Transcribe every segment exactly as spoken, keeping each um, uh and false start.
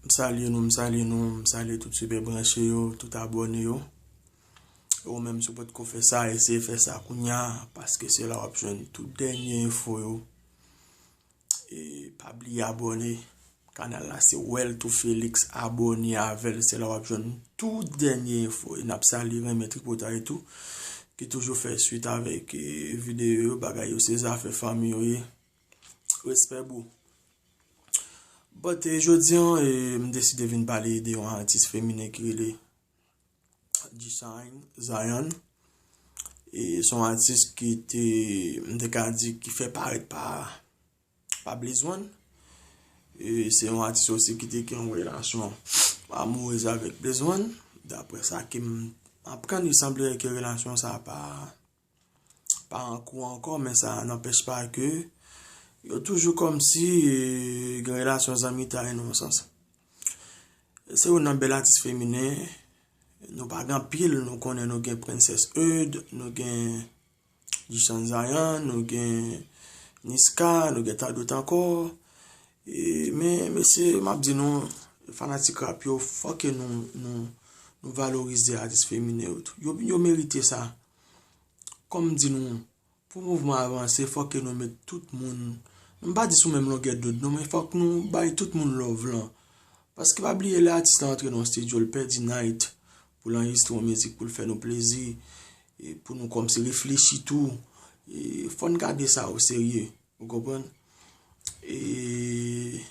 M salye nou, m salye nou, m salye tout sipè branche yo, tout abòne yo. E ou menm si w potko fè sa, eseye fè sa kounya, paske se la w ap jwenn tout dènye enfo yo. E pa bliye abòne. Kanal la se Welto Felix, abòne avè l, se la w ap jwenn tout dènye enfo. E n ap salye, renmen tripotay tou, ki toujou fè swit avèk, e, videyo yo, bagay yo, se zafè fanmi yo ye. Respè bro. But, e, jodi an, e, m deside vin pale de yon atis feminen ki rele Jishan Zion. E se yon atis ki te, m te ka di, ki fè parèt pa, pa Blaze One. E se yon atis osi ki te gen yon relasyon amourez avèk Blaze One. Daprè sa ke m aprann, li sanble ke relasyon sa pa pa an kou ankò, men sa n'anpèch pa ke yo toujou kòmsi, e, gen relasyon zanmitay nan yon sans. Se youn nan bèl atis feminen, nou pa gen anpil, nou konnen nou gen Princess Eud, nou gen Jishan Zion, nou gen Niska, nou gen tan dòt ankò. E, men, mesye, m ap di nou, fanatik rap yo, fòk ke nou, nou, nou valorize atis feminen yo tou. Yo, yo merite sa. Kòm m di nou, pou mouvman avanse, fòk ke nou met tout moun, m pa di sou menm longè dond non, men fòk nou bay tout moun love lan. Paske pa bliye, lè atis la antre nan yon estidyo, l pèdi night pou l anrejistre yon mizik, pou l fè nou plezi, e pou nou kòmsi reflechi tou. E fò n gade sa o serye, ou konprann? E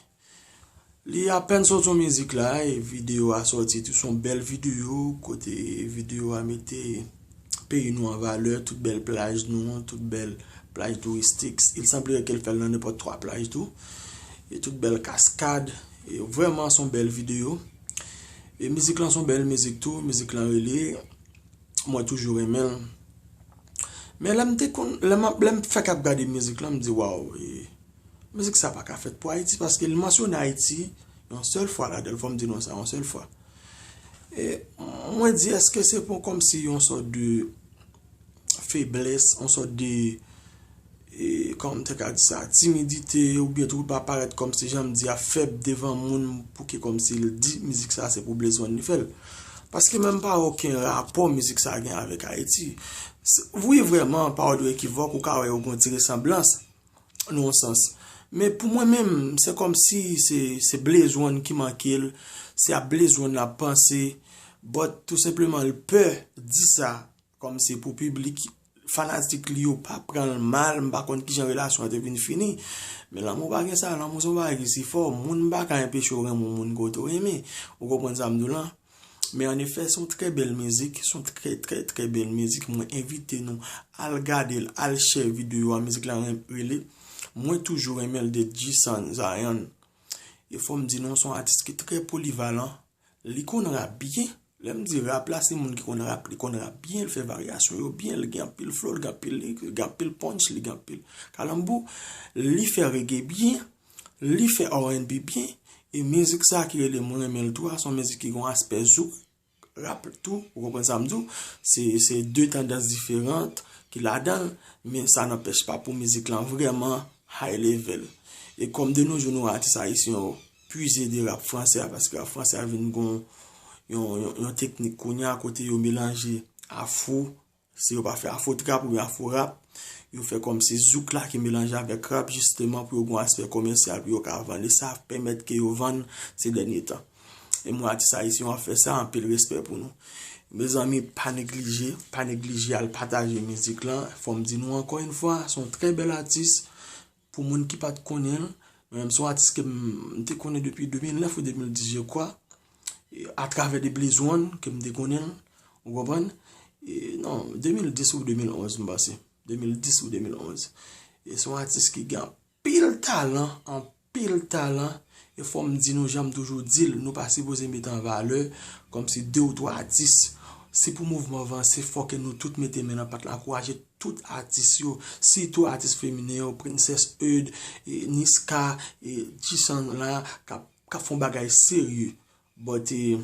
li apèn sot yon mizik la, e videyo a sòti tou, se yon bèl videyo, kote videyo a mete peyi nou an valè, tout bèl plaj nou an, tout bèl plaj touristik. Il semblerait ke l fè l nan nenpòt twa plaj tou. E tout bèl kaskad. E vrèman, se yon bèl videyo. E mizik lan se yon bèl mizik tou. Mizik lan rele Mwen Toujou Renmen l. Men lè m te konn, lè m, lè m fèk ap gade mizik lan, m di, waw, e, mizik sa pa ka fèt pou Ayiti, paske li mansyone Ayiti yon sèl fwa ladan l, fò m di nou sa, yon sèl fwa. E mwen di, èske se pou kòmsi yon sòt de feblès, yon sòt de, e, kòman m te ka di sa, timidite, oubyen tou pa parèt kòmsi, jan m di a, fèb devan moun, pou ke kòmsi l di mizik sa se pou Blaze One li fè l? Paske menm pa okenn rapò mizik sa gen avèk Ayiti. Se, wi, vrèman, pawòl yo ekivòk, ou ka wè yo gen yon ti resanblans nan yon sans. Men pou mwen menm, se kòmsi se, se Blaze One ki manke l, se a Blaze One l ap panse, but tou senpleman l pè di sa, kòmsi pou piblik, fanatik li yo pa pran l mal, m pa konn kijan relasyon an te vin fini. Men lanmou pa gen sa, lanmou se yon bagay ki si fò, moun pa ka enpeche w renmen yon moun ke w te renmen. Ou konprann sa m di w lan? Men an efè, se yon trè bèl mizik, se yon trè, trè, trè bèl mizik. Mwen envite nou al gade l, al share videyo a. Mizik la ren-, rele Mwen Toujou Renmen l de Jishan Zion. E fò m di nou, se yon atis ki trè polivalan. Li konn rap byen. Lè m di rap la, se moun ki konn rap, li konn rap byen, li fè varyasyon yo byen, li gen anpil flow, li gen anpil lyrics, li gen anpil punch, li gen anpil kalanbou. Li fè reggae byen, li fè R and B byen. E mizik sa ki rele Mwen Renmen l tou a, se yon mizik ki gen yon aspè zouk, rap tou, ou konprann sa m di w? Se, se de tandans diferan ki ladan l, men sa n'anpèch pa pou mizik lan vrèman high level. E kòm de nos jours nou wè atis ayisyen yo pwize de rap fransè a, paske rap fransè a vin gon yon, yon, yon teknik kounye a kote yo melanje afro, si yo pa fè afro trap oubyen afro rap, yo fè kòmsi zouk la ki melanje avèk rap, jisteman pou yo gon aspè komèsyal, pou yo ka vann, e sa pèmèt ke yo vann se dènye tan. E mwen, atis ayisyen yo ap fè sa, anpil respè pou nou. Mezanmi, pa neglije, pa neglije al pataje mizik lan. Fò m di nou ankò yon fwa, se yon trè bèl atis. Pou moun ki pa t konnen l, mwen menm se yon atis ke m, m te konnen depi de mil nèf ou de mil dis, je crois, e atravè de Blaze One ke m te konnen l, ou konprann? E non, de mil dis ou de mil onz, m panse. De mil dis ou de mil onz. E se yon atis ki gen anpil talan, anpil talan. E fò m di nou, jan m toujou di l, nou pa sipoze mete an valè kòmsi de ou twa atis. Si pou mouvman vanse, fò ke nou tout mete men nan pat la, ankouraje tout atis yo, sitou atis feminen yo, Princess Eud, e, Niska, e, Jishan la, k ap, k ap fè yon bagay serye. But, e,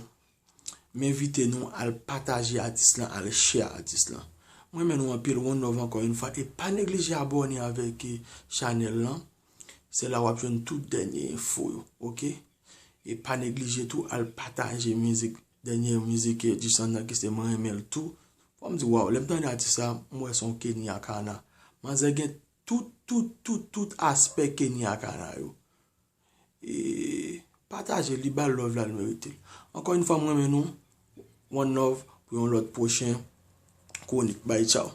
m envite nou al pataje atis lan, al share atis lan. Mwen renmen nou anpil, one love ankò yon fwa, e pa neglije abòne avèk, e, chanèl lan. Se la w ap jwenn tout dènye enfo yo, oke? E pa neglije tou al pataje mizik, dènye mizik G-Sound nan ki se Mwen renmen l tou. Fò m di, waw, lè m tande atis sa, m wè se yon Kenya Kana. Manzè gen tout, tout, tout, tout aspè Kenya Kana yo. E pataje li, ba l love la l merite l. Ankò yon fwa, m renmen nou. One love pou yon lòt pwochen kwonik. Bye, tchaw.